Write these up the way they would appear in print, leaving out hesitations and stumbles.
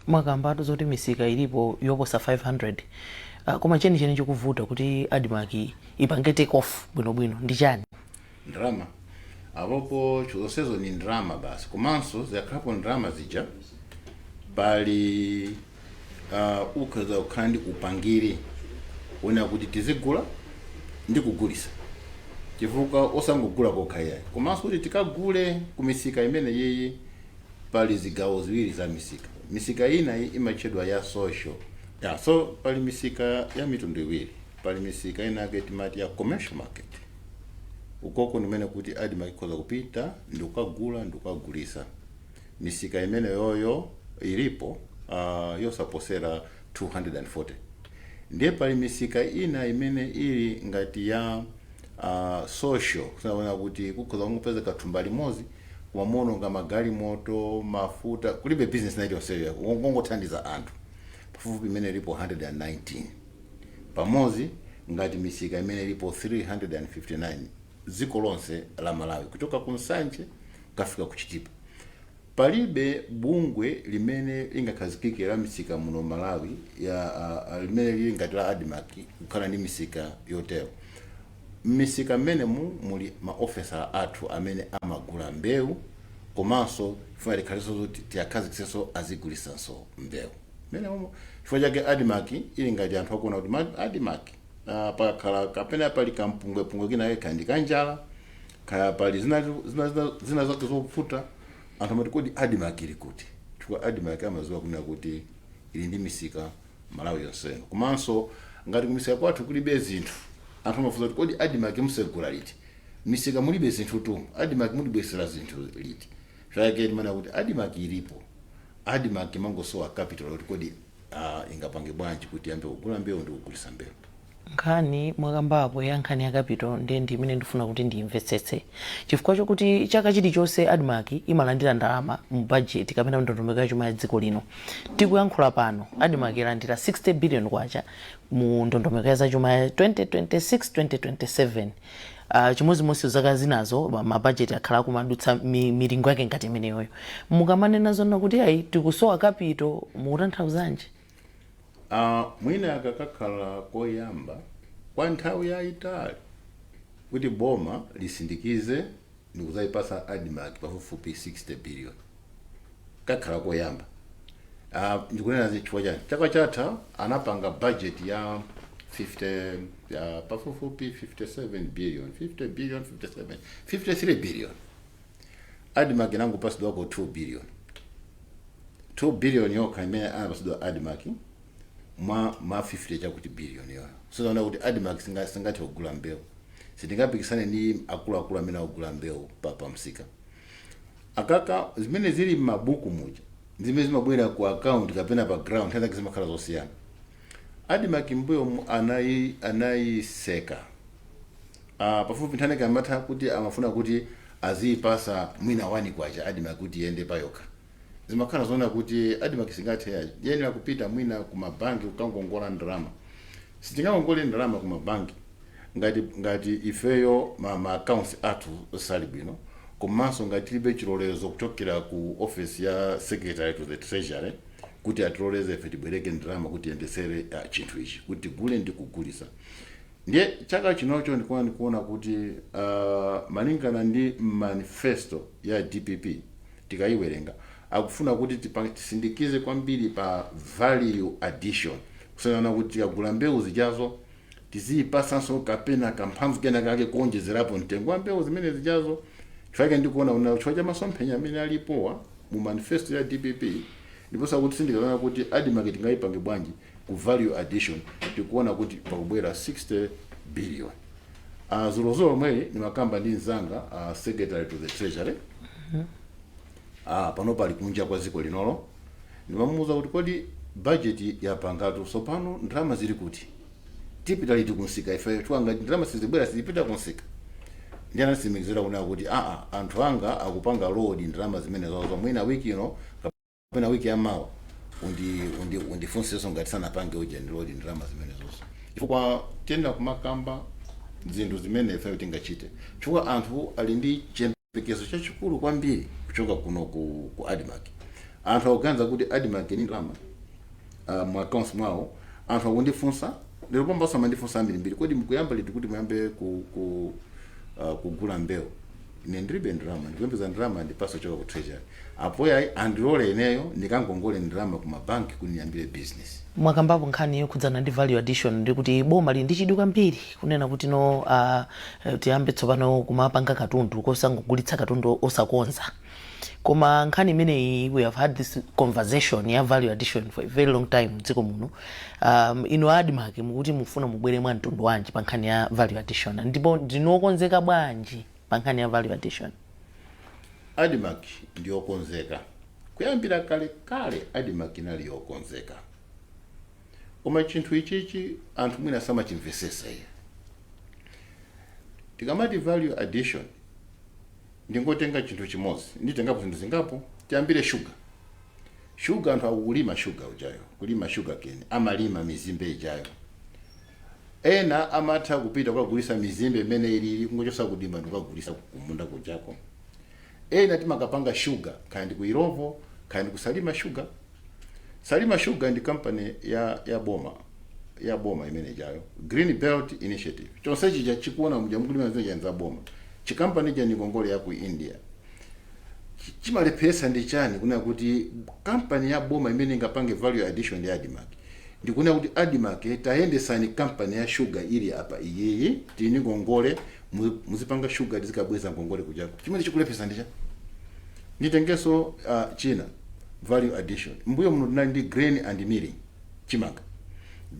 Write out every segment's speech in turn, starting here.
Mwakambatu zoti misika ilipo yoposa 500, koma chenicheni chikuvuta kuti ADMARC ipange take off bwinobwino ndi chani? Ndalama. Apopo zonsezo ni ndalama basi. Komanso ziyakhalapo ndalama zija, pali ukhoza kukhala ndi upangiri wona kuti tizigula ndi kugulisa, chifukwa osangogula kokha iyayi, komanso kuti tikagule kumisika imene yiyi. Pali zigawo ziwiri za misika. Misika ina iyi imatchedwa ya social ya. So pali misika ya mitundu iwiri. Pali misika inake timati ya commercial market. Ukoko ndimene kuti ADMARC ikhoza kupita ndikukagula ndikukagulisa. Misika imene yoyo ilipo yosaposera 240. Ndiye pali misika ina imene ili ngati ya social, kusaona kuti kukhoza kungopezeka thumba limodzi koma muononga magalimoto, mafuta, kulibe business na iliyonseyo, kungothandiza anthu pafupifupi. Imene ilipo 119 pamodzi ngati misika imene ilipo 359 dziko lonse la Malawi, kuchoka ku Nsanje kukafika ku Chitipa. Palibe bungwe limene lingakhazikike la misika muno Malawi ya limene lili ngati la ADMARC kukhala ndi misika yotero. M'misika mmenemu muli maofesa athu amene amagula mbewu, komanso funa tikhalenso kuti tiyakhazikitsenso azigulisanso mbewu mmenemo. Chifukwa chake ADMARC ili ngati anthu akuona kuti ADMARC pakakhala kapena pali kampungwepungwe kinake, kandi kanjala, kaya pali zina zake zovuta, anthu amati, "Kodi ADMARC ili kuti?" Chifukwa ADMARC amadziwa kunena kuti ili ndi misika Malawi yonseno. Komanso ngati kumisika kwathu kulibe zinthu, anthu amafunsa kuti, "Kodi ADMARC musegula liti? Misika mulibe zinthu tu. ADMARC mulibwesera zinthu liti?" Chake timanena kuti ADMARC ilipo. ADMARC imangosowa capital kuti kodi ingapange bwanji kuti yambe kugula mbewu ndi kugulisa mbewu. Nkhani mwakambapo ya nkhani ya capital ndiye ndi imene ndifuna kuti ndiyimvetsetse, chifukwa chokuti chaka chilichonse ADMARC imalandira ndalama mu budget kapena ndondomeko ya chuma ya dziko lino. Tikuyankhula pano, ADMARC ilandira 60 billion kwacha mu ndondomeko ya zachuma ya 2026 2027. Chimodzimodzi zaka zinazo mabajeti akhala akumadutsa milingo yake ngati imeneyoyo. Mukamanena zona kuti ayi, tikusowa capital, mukutanthauzanji? Mwina akakakhala koyamba kwa nthawi yayitali kuti boma lisindikize ndikuzayipasa ADMARC pafupifupi 60 billion, kakhala koyamba. Ndikunena chifukwa chani? Chaka chatha anapanga budget ya 50 ya pafupifupi 57 billion, 50 billion, 57, 53 billion. ADMARC inangopasidwako 2 billion, 2 billion yokha imene anapasidwa ADMARC mwa 50 chakuti billion yoyo. So kuti ADMARC singathe kugula mbewu, sitingapikisane ndi akuluakulu amene akugula mbewu pa msika. Akaka zimene zili m'mabuku muja, zimene zimabwera ku account kapena pa ground, nthawi zake zimakhala zosiyana. ADMARC mbuyo anayiseka pafupi nthani kamatha kuti amafuna kuti aziyipasa mwina 1 kwacha ADMARC kuti iyende payokha. Zimakhala zoona kuti ADMARC singathe, yenera kupita mwina ku mabanki kukangongola ndalama. Sitingakongole ndalama ku mabanki ngati ifeyo ma accounts athu sali bwino, komanso ngati tilibe chilolezo kuchokera ku office ya Secretary to the Treasury kuti atiloleze ife tibwereke ndalama kuti tiyendesere chinthu ichi, kuti tigule ndi kugulisa. Ndiye chaka chinocho ndikuona kuti malingana ndi manifesto ya DPP, tikayiwerenga, akufuna kuti tisindikize kwambiri pa value addition, kusanana kuti tikagula mbewu zijazo tiziyipasanso kapena kamphamvu kena kake kuonjezerapo mtengo wa mbewu zimene zijazo. Chifukwa ndikuona una chifukwa cha masomphenya amene alipowa mu manifesto ya DPP, ndiponso akuti sindikaona kuti ADMARC tingayipange bwanji ku value addition, tikuona kuti pakubwera 60 billion. Zulozolo lomweli nimakamba ndi mzanga Secretary to the Treasury, pano pali kunja kwa dziko linolo. Ndimamuwuza kuti, "Kodi budget yapangatu, tsopano ndalama zili kuti? Tipita liti kunsika ife? Chifukwa ngati ndalama sizibwera, sizipita kunsika." Ndi anatsimikizira kunena kuti, "Aa, anthu anga akupanga load ndalama zimene zazo. Mwina wiki ino kapena wiki yamawa undifunsenso ngati sanapange uja ndi load ndalama zimene zonso." Chifukwa tiyenera kumakamba zinthu zimene ifeyo tingachite, chifukwa anthu ali ndi chiyembekezo chachikulu kwambiri kuchoka kuno ku ADMARC. Anthu akuganiza kuti ADMARC ni ndalama mu accounts mwawo. Anthu akundifunsa lero pambaso, amandifunsa ambirimbiri: "Kodi mukuyamba liti kuti muyambe kugula mbewu?" Ine ndilibe ndalama, ndikuyembeza ndalama ndipaso choka ku Treasury. Apo yayi, andilole ineyo ndikangongole ndalama ku mabanki kuti ndiyambire business. Mwakambapo nkhani yokhudzana ndi value addition, ndi kuti boma lili ndi chidwi kwambiri kunena kuti no, tiyambe tsopano kumapanga katundu kosangogulitsa katundu osakonza. Koma nkhani imeneyi, we have had this conversation ya value addition for a very long time mdziko muno. Inu ADMARC mukuti mufuna mubwere mwa mtundu wanji pa nkhani ya value addition, ndipo ndinokonzeka bwanji pa nkhani ya value addition? ADMARC ndiyokonzeka kuyambira kale kale. ADMARC inali yokonzeka, koma chinthu ichichi anthu mwina samachimvesesa iye. Tikamati value addition, ndingotenga chinthu chimodzi, nditengapo zinthu zingapo. Tiyambire sugar. Sugar, anthu akukulima sugar ujayo, kulima sugar cane, amalima mizimbe ijayo. Ena amatha kupita kukagulisa mizimbe imene ilili kungochosa kudimba ndikukagulisa kumunda kujako. Ena timakapanga sugar kaya ndi ku Illovo, kaya ndi ku Salima Sugar. Salima Sugar ndi company ya boma imene ijayo, Green Belt Initiative. Chonse chija chikuona muja mukulima zimene za boma, chikampani cha ngongole ya ku India. Chimalepheresa ndi chani kunena kuti kampani ya boma imene ingapange value addition ndi ADMARC? Ndikunena kuti ADMARC, tayendesani kampani ya sugar ili apa iyiyi, tini ngongole, muzipanga sugar, tizikabweza ngongole kujako. Chimene chikulepheresa ndi chani? Nditengenso china, value addition. Mbuyo muno tinali ndi grain and milling, chimanga.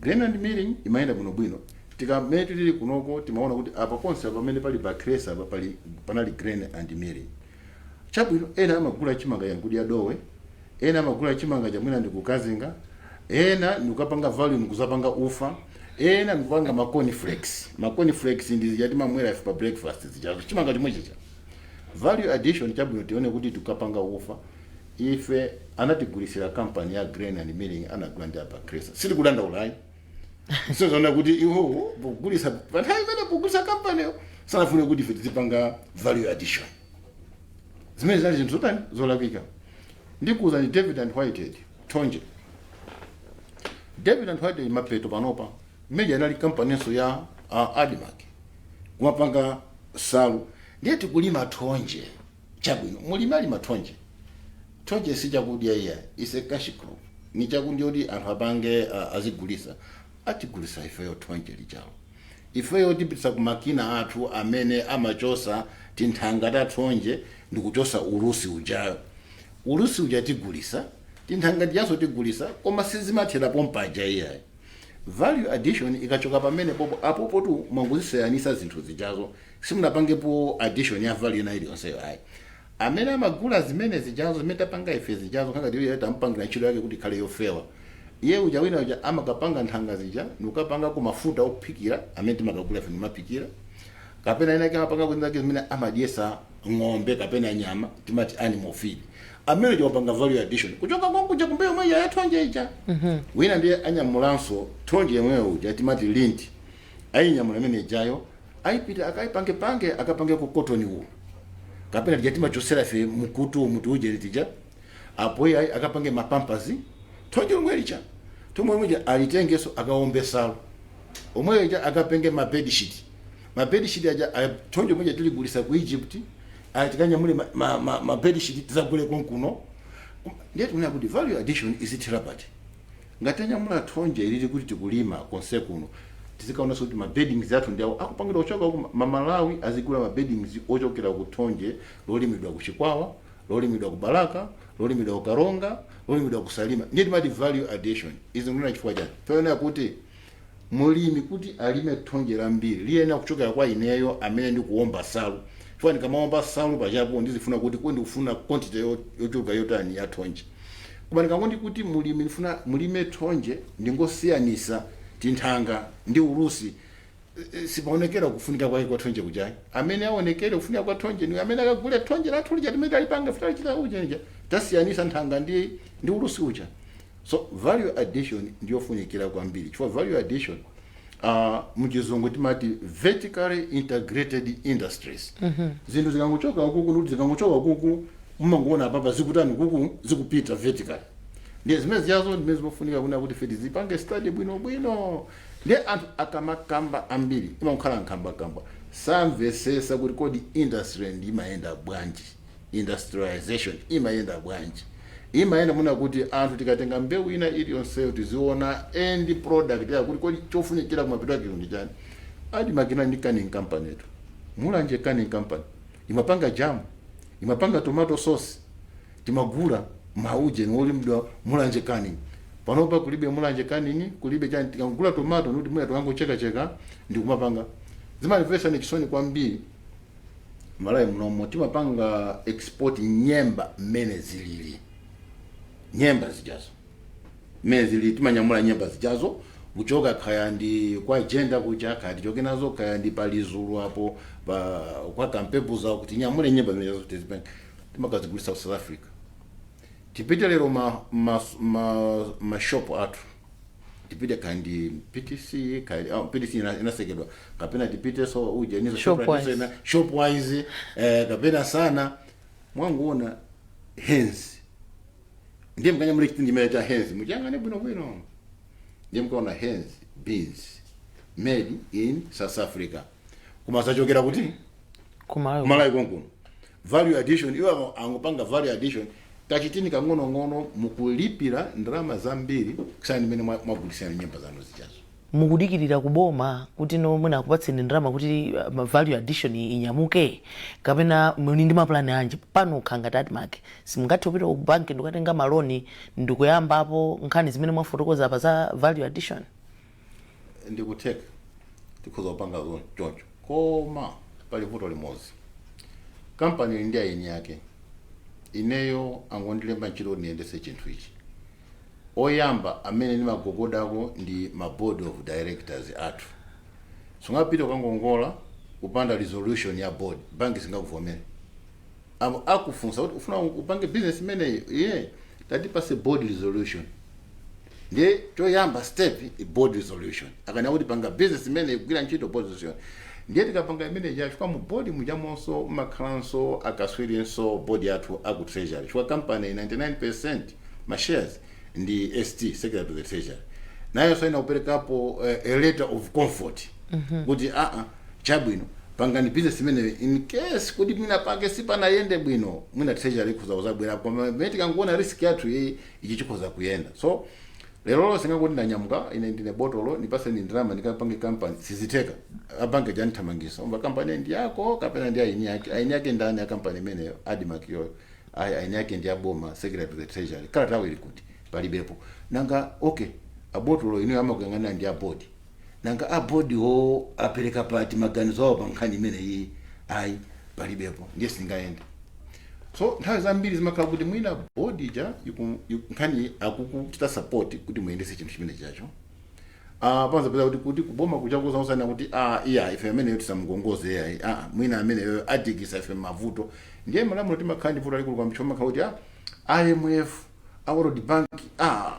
Grain and milling imayenda bwinobwino. Tikamene tili kunoko, timaona kuti apa ponse pamene pali Bakhresa apa pali panali grain and milling. Chabwino, ena amagula chimanga yankudya dowe, ena amagula chimanga chamwina ndikukazinga, ena ndikukapanga value, ndikuzapanga ufa, ena ndikupanga ma cornflakes. Ma cornflakes ndi zija timamwera ife pa breakfast zija, chimanga chomwe chicha. Value addition, chabwino, tione kuti tikapanga ufa ife. Anatigulisira kampani ya grain and milling, anagula ndi a Bakhresa. Sitikudandaulayi, sozaona kuti iwowo pogulisa, panthawi imene pogulisa kampaniyo, sanafune kuti ife tizipanga value addition. Zimene zinali zinthu zotani? Zolakwika. Ndikuuza ni David and Whitehead, thonje David and Whitehead mapeto panopa imeja inali kampaninso ya ADMARC, kumapanga salu. Ndiye tikulima thonje. Chabwino, mulimi alima thonje. Thonje si chakudya iya, is a cash crop, ni chakudya kuti anthu apange azigulisa. Atigulisa ifeyo thonje lichalo, ifeyo tipitisa ku makina athu amene amachosa tinthanga ta thonje ndikuchosa ulusi ujayo. Ulusi uja tigulisa, tinthanga tijaso tigulisa, koma sizimathera pompaja iyayi. Value addition ikachoka pamene popo, apopo tu mwangozisiyanisa zinthu zijazo, simunapangepo addition ya value ina iliyonseyo ayi. Amene amagula zimene zijazo, zimene tapanga ife zijazo, khangati iye tampangira ntchito yake kuti ikhale yofewa. Iye uja wina uja amakapanga nthanga zija nikukapanga ku mafuta ophikira amene timakagula ife nimaphikira, kapena ina amapanga kwenzake zimene amadyesa ng'ombe kapena nyama, timati animal feed. Amene uja wapanga value addition kuchoka kwankuja kumbewu mweja ya thonje ija. Wina ndiye anyamulanso thonje yemweyo uja, timati lint, ayinyamula imene ijayo, ayipita akaipange pange, akapange ku cotton wool, kapena tija timachosera ife mkutu muti uje tija. Apo iye akapange ma Pampers. Thonje lomwe licha, thomwe lomwe alitengeso akaombe salo omwe ija, akapenge ma bed sheet. Ma bed sheet aja thonje omwe tiligulisa ku Egypt, tikanyamule ma bed sheet tizagule konkuno. Ndiye tikunena kuti value addition izithera pati? Ngati anyamula thonje ilili kuti tikulima konse kuno, tizikaonanso kuti ma beddings athu ndiawo akupangidwa kuchoka ku Mamalawi, azigula ma beddings ochokera ku thonje lolimidwa ku Chikwawa, lolimidwa ku Balaka, lolimidwa ku Karonga, lolimidwa ku Salima. Ndiye timati value addition. Izi nkunena chifukwa chani? Toyenera kuti mulimi kuti alime thonje lambiri liyenera kuchokera kwa ineyo amene ndikuwomba salu, chifukwa ndikamaomba salu pachapo ndizifuna kuti kuwe ndikufuna quantity yochuluka yotani ya thonje. Koma ndikangoti kuti mulimi ndifuna mulime thonje, ndingosiyanisa tinthanga ndi ulusi, sipaonekera kufunika kwake kwa thonje kujayi. Amene aonekere kufunika kwa thonje ni amene akagule thonje lathu lija limene talipanga fitalichita uja nja tasiyanisa nthanga ndi ulusi uja. So value addition ndiyofunikira kwambiri, chifukwa value addition, muchizungu timati vertically integrated industries. Zinthu zikangochoka kuku, ndikuti zikangochoka kuku Mumangoona apapa zikutani kuku zikupita vertical. Ndiye zimene ziyazo ndimene zimafunika kuna kuti ife tizipange study bwinobwino. Ndiye anthu akamakamba ambiri imakhala nkhambakamba, samvesesa kuti kodi industry ndi imayenda bwanji, industrialization imayenda bwanji. Imayenda muna kuti anthu tikatenga mbewu ina iliyonseyo tiziona end product ya kuti kodi chofunikira kumapeto ake ndi chani. ADMARC inali ndi canning company yetu, Mulanje Canning Company, imapanga jam, imapanga tomato sauce, timagula mauje wolimidwa Mulanje Canning. Panopa kulibe Mulanje Canning, kulibe chani. Tikangula tomato ndikuti mwina tikangochekacheka ndikumapanga. Zimandimvetsa ni chisoni kwambiri. Malawi munomo timapanga export nyemba mmene zilili, nyemba zijazo mmene zilili, timanyamula nyemba zijazo kuchoka khaya ndi kwa Jenda kucha, khaya tichoke nazo khaya ndi palizulu apo pa kwa Kampepuza, kuti nyamule nyemba zimenezo tizipange, timakazigulisa ku South Africa. Tipite lero ma shop athu, tipite kandi PTC kandi, oh, PTC inasekedwa, kapena tipite so uje nizo. Shopwise. Shopwise, kapena sana mwanguona Heinz, ndiye mkanyamula chitindi chimene cha Heinz, muchangane bwino bwino, ndiye mkaona Heinz beans made in South Africa, koma zachokera kuti? Kumalawi. Malawi konkuno. Value addition, iwo angopanga value addition kachitini kang'onong'ono, mukulipira ndalama zambiri kusiyana ndimene mwagulisira nyemba zanu zichazo. Mukudikirira kuboma kuti no mwina akupatseni ndalama kuti value addition inyamuke, kapena muli ndi mapulani anji pano kha ngati ADMARC? Simungathe kupita ku banki ndikukatenga maloni ndikuyambapo nkhani zimene mwafotokoza apa za value addition? Ndikutheka tikhoza kupanga choncho, koma pali vuto limodzi. Kampani ili ndi aini yake, ineyo angondilemba ntchito kuti ndiyendese chinthu ichi. Oyamba amene ndimagogodako ndi ma board of directors athu. Sungapite kukangongola kupanda resolution ya board, banki singakuvomere. Amo akufunsa kuti ufuna upange business imeneyi, iye tatipase board resolution. Ndiye choyamba step i board resolution, akana kuti panga business imene ikugwira ntchito, board resolution. Ndiye tikapanga imene chifukwa mu board mujamonso mmakhalanso akaswirinso board yathu aku treasury, chifukwa company 99% ma shares ndi ST, Secretary to the Treasury, nayonso ina kuperekapo a letter of comfort kuti aa, chabwino, pangani business imeneyo, in case kuti mwina pake sipanayende bwino, mwina treasury ikhoza kuzabwera, koma pamene tikangoona risk yathu iyi, ichi chikhoza kuyenda. So lero lonse ngakuti ndanyamuka ine ndine Botolo, ndipaseni ndalama ndikapange company, sizitheka. Abanke jandithamangisa umva kampani ndi yako kapena ndi aini yake? Aini yake ndani ya kampani imeneyo, ADMARC yoyo? Ayi, aini yake ndi aboma, Secretary to the Treasury. Kalatawo ili kuti? Palibepo. Nanga okay, abotolo inuyo amakuyang'anira ndi abodi, nanga abodi wo apereka pati maganizo awo pa nkhani imeneyi? Ayi, palibepo. Ndiye singayende. So nthawi zambiri zimakhala kuti mwina board ija nkhani akukuchita support kuti muyendese chinthu chimene chacho. Panzapeza kuti kuboma kuchakuzausana kuti iya, ife ameneyo tisamukongoze, iyayi, mwina ameneyo adikisa ife mavuto. Ndiye malamulo timakhala ndi vuto lalikulu kwambiri, chomakhala kuti IMF, a World Bank,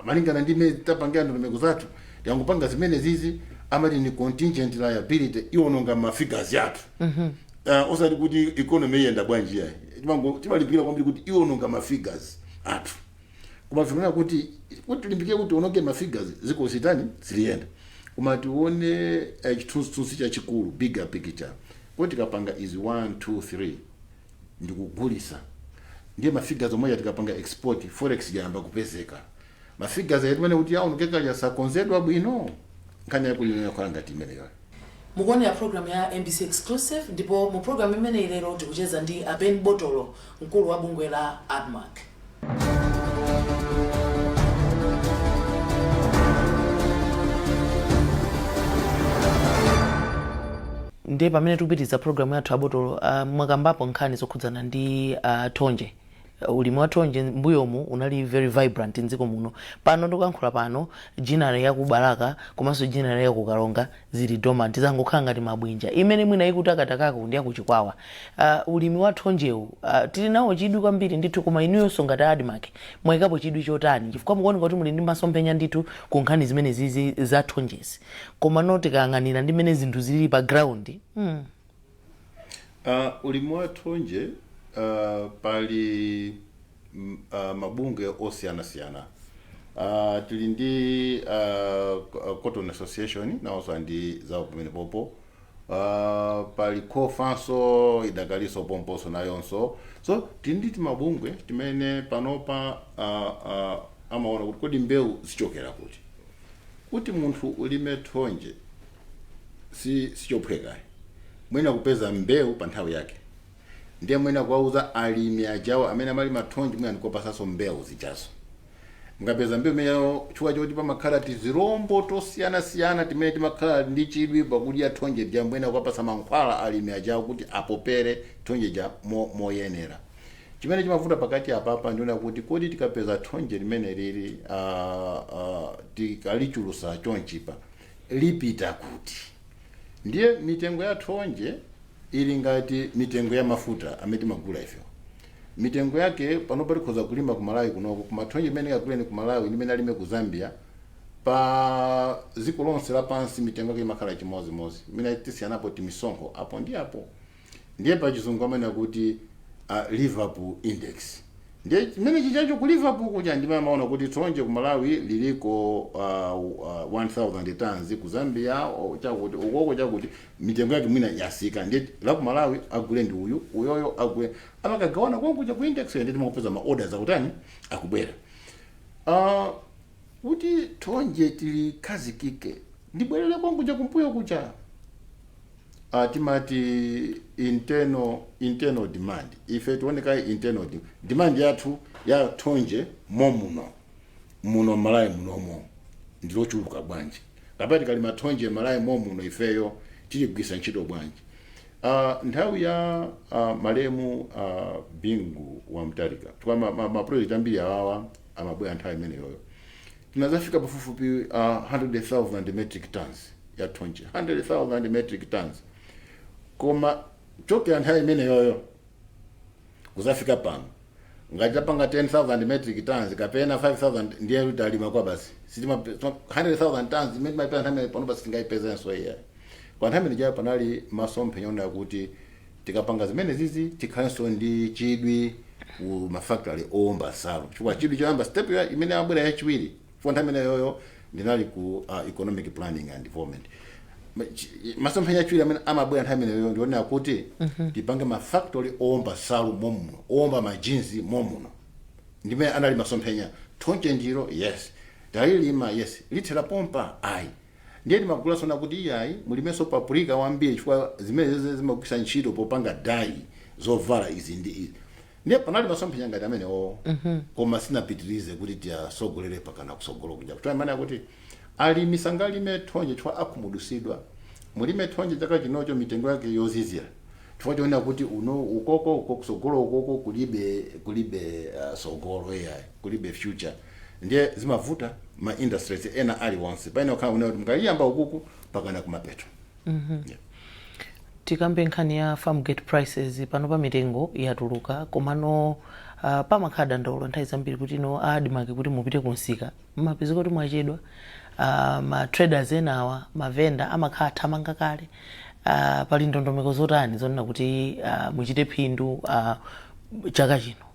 malingana ndi imene tapangira ndondomeko zathu, tikangopanga zimene zizi, amati ni contingent liability, iwononga ma figures yathu. Osati kuti economy iyenda bwanji, yayi. Timalimbikira kwambiri kuti iwononga ma figures athu, koma tikunena kuti tilimbikire kuti tiononge ma figures, ziko zitani, ziliyenda, koma tione chithunzithunzi chachikulu, bigger picture, kuti tikapanga izi 1 2 3 ndikugulisa, ndiye ma figures omwe tikapanga export, forex yayamba kupezeka, ma figures atimene kuti aonekeka yasakonzedwa bwino. Nkhani yakuti yakhala ngati imeneyo. Mukuonera program ya MBC Exclusive, ndipo mu program imeneyi lero tikucheza ndi a Ben Botolo, mkulu wa bungwe la ADMARC. Ndiye pamene tikupitiriza program yathu, abotolo, mwakambapo nkhani zokhudzana ndi thonje. Ulimi wa thonje mbuyomu unali very vibrant mdziko muno. Pano ndikuyankhula pano, ginnery ya ku Balaka komanso ginnery ya ku Karonga zili dormant, zangokhala ngati mabwinja. Imene mwina ikutakataka ndi yakuchikwawa. Ulimi wa thonjewu tili nawo chidwi kwambiri ndithu, koma inuyonso ngati ADMARC mwayikapo chidwi chotani? Chifukwa mukuoneka kuti muli ndi masomphenya ndithu ku nkhani zimene zizi za thonjezi, koma no tikayang'anira ndi mmene zinthu zilili pa ground. Ulimi wa thonje Pali mabungwe osiyanasiyana. Tili ndi Cotton Association, nawonso ndi zawo pamene popo. Pali COFAnso, idakaliso pomponso nayonso. So tili ndi timabungwe timene panopa amaona kuti kodi mbewu zichokera kuti. Kuti munthu ulime thonje sichophweka, mwina kupeza mbewu pa nthawi yake, ndiye mwina kuwauza alimi ajawo amene amalima thonje, mwina ndikuwapasanso mbewu zijazo. Mukapeza mbewu imeneyo, chifukwa choti pamakhala tizirombo tosiyanasiyana timene timakhala ndi chidwi pakudya thonje lija, mwina kuwapasa mankhwala alimi ajawo kuti apopere thonje ja moyenera. Chimene chimavuta pakati apapa ndiona kuti kodi tikapeza thonje limene lili tikalichulusa chonchipa, lipita kuti? Ndiye mitengo ya thonje ili ngati mitengo ya mafuta amene timagula ifewo. Mitengo yake panopa tikhoza kulima ku Malawi kunoko, koma thonje imene ikaguleni ku Malawi ndi imene alime ku Zambia, pa dziko lonse lapansi mitengo yake imakhala chimodzimodzi, imene tisiyanapo timisonkho apo ndi apo. Ndiye pa Chizungu amene akuti Liverpool Index, ndiye chimene chichacho ku Liverpool kuja ndimene amaona kuti thonje ku Malawi liliko 1000 tons, ku Zambia chakuti, ukoko chakuti, mitengo yake mwina yasika, ndiye la ku Malawi agule ndi uyu, uyoyo agule, amakagawana konkuja ku index. Ndiye timakupeza ma orders akutani, akubwera. Kuti thonje tilikhazikike, ndibwerere konkuja kumbuyo kuja, timati internal demand. Ife tioneka internal demand yathu ya thonje momuno muno Malawi munomo ndilochuluka bwanji, kapena tikalima thonje Malawi momuno ifeyo tiligwisa ntchito bwanji? Nthawi ya malemu Bingu wa Mutharika, chifukwa ma project ambiri awawa amabwera nthawi imeneyoyo, tinazafika pafupifupi 100,000 metric tons ya thonje, 100,000 metric tons. Koma chokera nthawi imeneyoyo kuzafika pano, ngati tapanga 10,000 metric tons kapena 5000, ndiye kuti talima kwa basi. Sitima 100,000 tons imene timapeza nthawi imene, pano basi tingayipezenso iye. Kwa nthawi imene jayo panali masomphenya onena kuti tikapanga zimene zizi, tikhalenso ndi chidwi ku mafactory owomba nsalu, chifukwa chidwi choyamba, step imene yabwera yachiwiri, chifukwa nthawi imeneyoyo ndinali ku Economic Planning and Development. Masomphenya achiwiri amene amabwera nthawi imeneyoyo ndionera kuti tipange mafactory owomba nsalu momuno, owomba majinsi momuno. Ndimene anali masomphenya. Thonje ndilo, yes, talilima, yes, lithera pompa ayi. Ndiye timagula na kuti iyayi, mulimenso paprika wambiri, chifukwa zimene zimagwisa ntchito popanga dye zovala izi ndi izi. Ndiye panali masomphenya ngati amenewo, koma sinapitirize kuti tiyasogolere pakana kusogolo kuja, kuti amene akuti alimi sangalime thonje chifukwa akhumudwitsidwa. Mulime thonje chaka chinocho mitengo yake yozizira, chifukwa choona kuti uno ukoko uko kusogolo ukoko kulibe sogolo iyayi, kulibe future. Ndiye zimavuta ma industries ena aliwonse paine kukhala kunena kuti mukayiyamba ukuku pakana kumapeto, yeah. Tikambe nkhani ya farm gate prices. Pano pa mitengo yatuluka, komano pamakhala dandaulo nthawi zambiri kuti ino ADMARC, kuti mupite kunsika mmapezeka kuti mwachedwa. Ma traders enawa, mavenda amakhala athamanga kale. Pali ndondomeko zotani zonena kuti muchite phindu chaka chino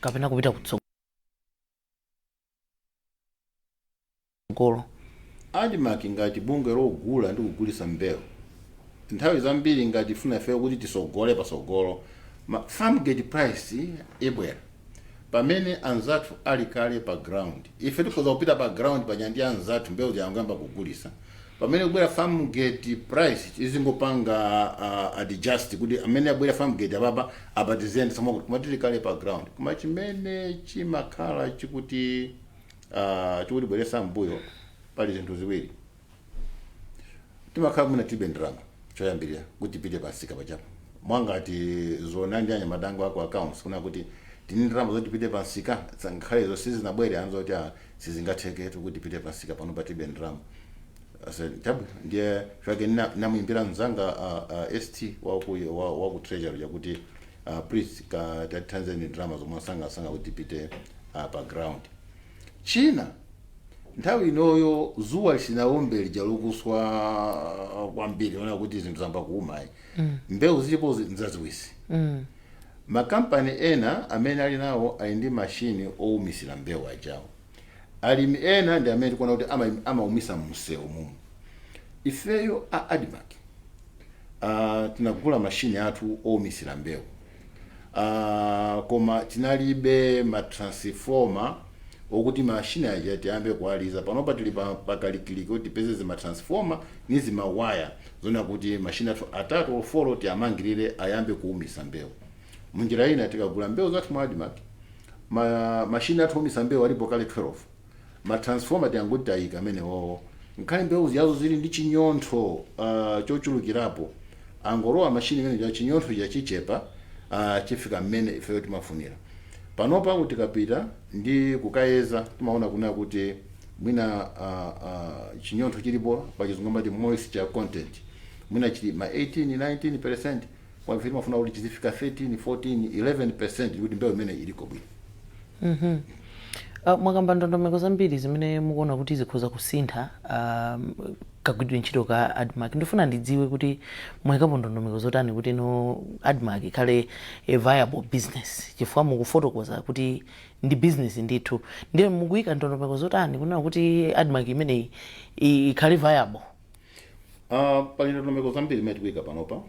kapena kupita kutsogolo? ADMARC ngati bungwe logula ndi kugulisa mbewu, nthawi zambiri ngati ifuna ifeyo kuti tisogole pasogolo, ma farm gate price ibwera pamene anzathu ali kale pa ground. Ife tikhoza kupita pa ground paja ndi anzathu, mbewu ziyangamba kugulisa. Pamene kubwera farm gate price, izingopanga adjust kuti amene abwera farm gate apapa apa tiziyendesa mwakuti, koma tili kale pa ground. Koma chimene chimakhala chikuti chikutibweresa mbuyo, pali zinthu ziwiri. Timakhala mwina tilibe ndalama choyambirira kuti tipite pansika pachapo. Mwangati zona ndi anyamadango ako accounts kuna kuti tini ndalama zoti tipite pansika, ngakhale izo sizinabwere, anza kuti sizingatheketu kuti tipite pansika pano patilibe ndalama. Chabwino, ndiye chake namuimbira mzanga ST waku treasury yakuti please ka tatithandizeni ndalama zomwe sangasanga kuti tipite pa ground. China, nthawi inoyo zuwa lisinaombe lija lokuswa kwambiri, ona kuti zinthu zamba kuuma, mbewu zilipo nzaziwisi. Makampani ena amene ali nawo ali ndi mashini owumisira mbewu ajawo. Alimi ena ndi amene tikuona kuti amawumisa msewu mumu. Ifeyo a ADMARC tinagula mashini athu owumisira mbewu, koma tinalibe ma transformer okuti mashini aja tiyambe kuwaliza. Panopa tili pakalikiliki kuti tipeze zima transformer ni zimawaya zona kuti mashini athu atatu o four tiyamangirire ayambe kuwumisa mbewu. Munjira ina, tikagula mbewu zathu mu ADMARC, mashini athu owumisa mbewu alipo kale 12, ma transformer tiyanguti tayika amenewowo. Nkhale mbewu ziyazo zili ndi chinyontho chochulukirapo, angolowa mashini imene cha chinyontho chachichepa, chifika mmene ifeyo timafunira. Panopa kuti tikapita ndi kukayeza, timaona kuna kuti mwina chinyontho chilipo, pachizungu amati moisture content, mwina chili ma 18 19%, kwa ife timafuna kuti chizifika 13 14 11% kuti mbewu imene iliko bwino. Mwakamba ndondomeko zambiri zimene mukuona kuti zikhoza kusintha kagwiridwe ntchito ka ADMARC. Ndifuna ndidziwe kuti mwayikapo ndondomeko zotani kuti no ADMARC ikhale a viable business, chifukwa mukufotokoza kuti ndi business ndithu. Ndiye mukuyika ndondomeko zotani kunena kuti ADMARC imeneyi ikhale viable? Pali ndondomeko zambiri zimene tikuyika panopa.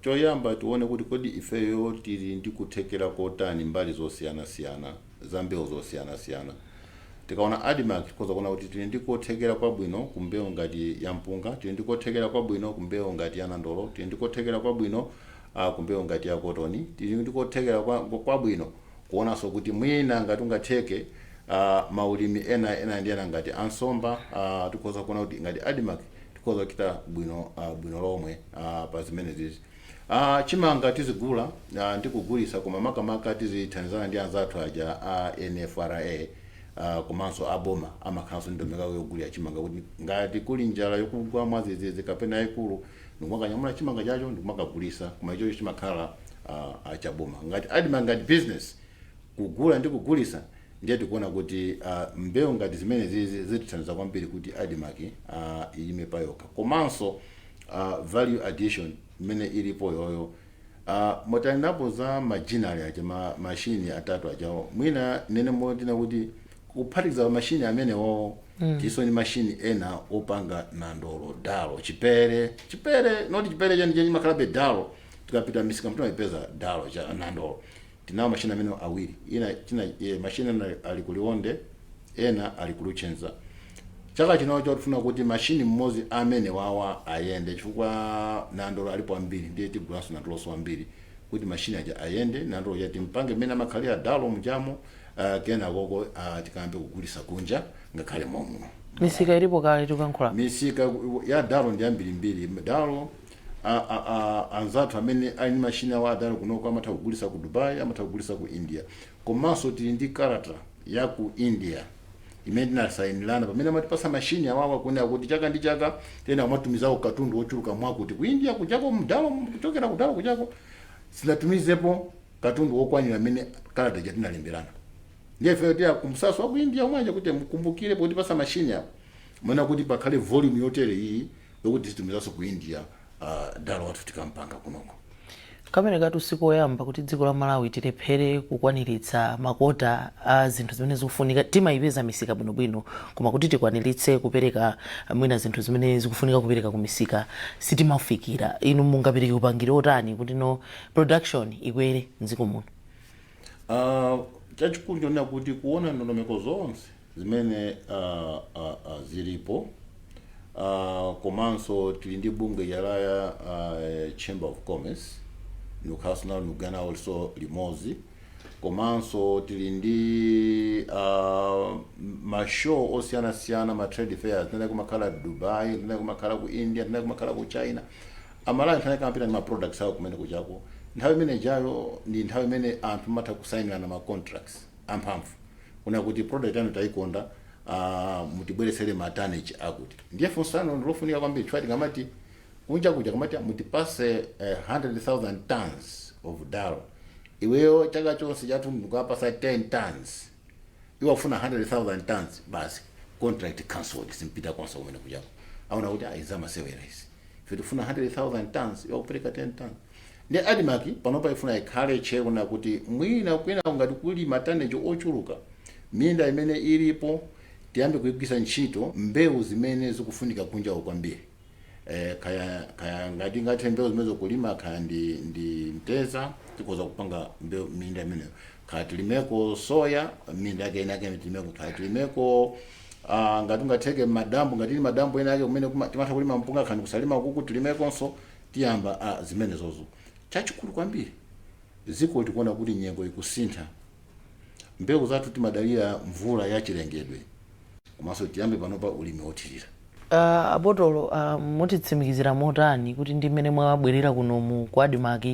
Choyamba tione kuti kodi ifeyo tili ndi kuthekera kotani mbali zosiyanasiyana za mbewu zosiyanasiyana. Tikaona ADMARC, tikhoza kuona kuti tili ndi kothekera kwabwino ku mbewu ngati ya mpunga, tili ndi kothekera kwabwino ku mbewu ngati ya nandolo, tili ndi kothekera kwabwino ku mbewu ngati ya kotoni, tili ndi kothekera kwabwino kuonanso kuti mwina ngati ungatheke maulimi ena ena ndi ena ngati ansomba. Tikhoza kuona kuti ngati ADMARC tikhoza kuchita bwino bwino lomwe pa zimenezi. Chimanga tizigula ndi kugulisa, koma makamaka tizithandizana ndi anzathu aja a NFRA, komanso aboma amakhalanso ndi ndondomeko yogulira chimanga, kuti ngati kuli njala yokugwa mwadzidzidzi kapena yayikulu, ndikumakanyamula chimanga chacho ndikumakagulisa, koma ichocho chimakhala chaboma. Ngati ADMARC, ngati business, kugula ndi kugulisa, ndiye tikuona kuti mbewu ngati zimene zizi zitithandiza kwambiri kuti ADMARC iyime payokha, komanso value addition imene ilipo yoyo. Motaninapo za ma ginnery aja, mashini atatu ajawo, mwina nene motina kuti kuphatikiza mashini amenewo, tiso ndi mashini ena opanga nandolo, dalo, chipere. Chipere noti chipere cheni cheni makhalabe dalo, tikapita misika mtimaipeza dalo cha nandolo. Tinawo mashini amene awiri, ina china mashini ena ali ku Liwonde, ena ali ku Luchenza. Chaka chinocho tifuna kuti mashini mmodzi amene wawa ayende, chifukwa nandolo alipo ambiri, ndiye tigulanso nandolonso ambiri kuti mashini aja ayende, nandolo ja timpange mmene amakhalira dalo mujamo, kena koko tikambe kugulisa kunja ngakhale momuno. Misika ilipo kale tikuyankhula? Misika ya dalo ndi ambirimbiri. Dalo anzathu amene ali ndi mashini awo adalo kunoko amatha kugulisa ku Dubai, amatha kugulisa ku India. Komanso tili ndi kalata ya ku India imene tinasayinirana pamene amatipasa mashini awawa, kunena kuti chaka ndi chaka tena amatumizako katundu wochuluka mwakuti ku India kuchako mdalo, kuchokera kudalo kuchako. Sinatumizepo katundu wokwanira amene kalata ija tinalemberana. Ndiye ife tiya kumsaso wa ku India umwaja kuti mukumbukire potipasa mashini apo mwena kuti pakhale volume yotere iyi yokuti tizitumizanso ku India dalo wathu tikampanga kunoko. Kamene katu sikoyamba kuti dziko la Malawi tilephere kukwaniritsa ma quota a zinthu zimene zikufunika. Timayipeza misika bwinobwino, koma kuti tikwaniritse kupereka mwina zinthu zimene zikufunika kupereka ku misika sitimafikira. Inu mungapereke upangiri otani kuti no production ikwere mdziko muno? Chachikulu chonena kuti kuona ndondomeko zonse zimene zilipo, komanso tili ndi bungwe la Chamber of Commerce, ndikukhalanso nalo ndikugana also limodzi. Komanso tili ndi ma show osiyanasiyana, ma trade fairs. Tinali kumakhala Dubai, tinali kumakhala ku India, tinali kumakhala ku China. Amalawi nthawi kamapita ndi ma products awo kumene kuchako. Nthawi imene ijayo ndi nthawi imene anthu amatha kusayinirana ma contracts amphamvu kuna kuti product yanu tayikonda, mutibweresere ma tonnage akuti. Ndiye funso lanu ndilofunika kwambiri, chifukwa tikamati kunja kuja kamati mutipase 100,000 tons of dalo, iweyo chaka chonse chathu ndikapasa 10 tons, iwo afuna 100,000 tons, basi, contract cancelled, simpita konse kumene kuchako. Aona kuti aizamasewera izi, ife tifuna 100,000 tons, iwo kupereka 10 tons. Ndi ADMARC panopa ifuna ikhale tcheru na kuti mwina kwina ngati kuli ma tonnage ochuluka, minda imene ilipo tiyambe kuyigwisa ntchito mbewu zimene zikufunika kunja kwambiri. Kaya ngati ngathe mbewu zimene zokulima, kaya ndi mteza, tikhoza kupanga mbewu minda imeneyo, kaya tilimeko soya, minda yake inake tilimeko, kaya tilimeko ngati ungatheke madambo, ngati ili madambo ena ake kumene timatha kulima mpunga, khani kusalima kuku, tilimekonso. Tiyamba zimene zozo. Chachikulu kwambiri, dziko tikuona kuti nyengo ikusintha, mbewu zathu timadalira mvula ya chilengedwe, komanso tiyambe panopa ulimi wothirira. Abotolo, mutitsimikizira motani kuti ndi mmene mwabwerera kuno mu ku ADMARC,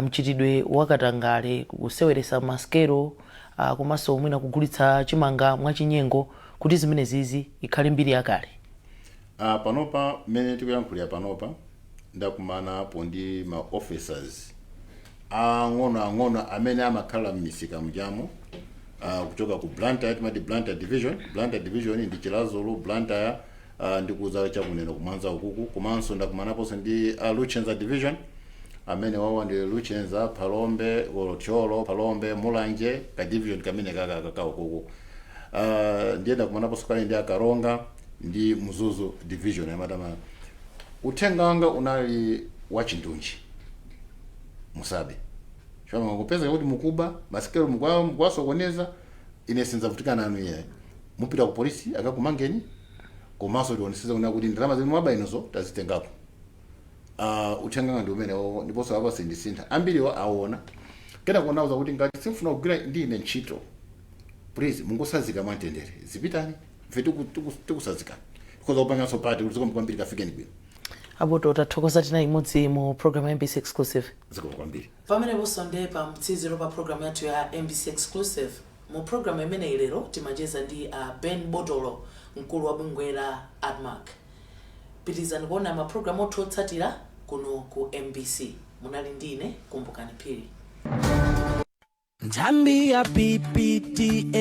mchitidwe wakatangale, kuseweresa maskelo, komanso mwina kugulitsa chimanga mwachinyengo, kuti zimene zizi ikhale mbiri yakale? Panopa mmene tikuyankhulira panopa, ndakumanapo ndi ma officers ang'ono ang'ono amene amakhala m'misika mujamo, kuchoka ku Blantyre, timati Blantyre Division. Blantyre Division ndi Chiradzulu, Blantyre, ndi kuza chakuneno kumwanza ukuku. Komanso ndakumanaponso ndi Luchenza Division, amene wawa ndi Luchenza, Phalombe, Thyolo, Phalombe, Mulanje, ka division kamene kaka ukuku. Ndiye ndakumanaponso kale ndi Akaronga ndi Mzuzu Division amatama. Uthenga wanga unali wachindunji: musabe chifukwa kupeza kuti mukuba, masikelo mukwasokoneza, ine sinzavutika nanu iye. Mupita ku polisi akakumangeni, komanso tioneseze kuna kuti ndalama zimene mwaba inozo tazitengako. Uthenga wanga ndi umenewo, ndiponso apa sindisintha. Ambiriwo aona kena kuonauza kuti ngati simfuna kugwira ndi ine ntchito, please mungosazika mwamtendere, zipitani, ife tikusazikani, tikhoza kupanganso pati kuti zikomo kwambiri, kafikeni bwino. Aboto, tathokoza, tina imodzi mu program ya MBC Exclusive. Zikomo kwambiri. Pameneponso nde pa mtsiziro pa program yathu ya MBC Exclusive. Mu program imeneyi lero timacheza ndi Ben Botolo, mkulu wa bungwe la ADMARC. Pitirizani kuona mapulogalamu athu otsatira kuno ku MBC. Munali ndine Kumbukani Phiri. Nthambi ya PPDA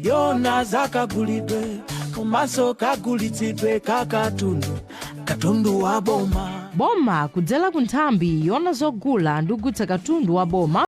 yona zakagulidwe komanso kagulitsidwe kakatundu, katundu wa boma. Boma kudzera ku nthambi yona zogula ndi kugulitsa katundu wa boma.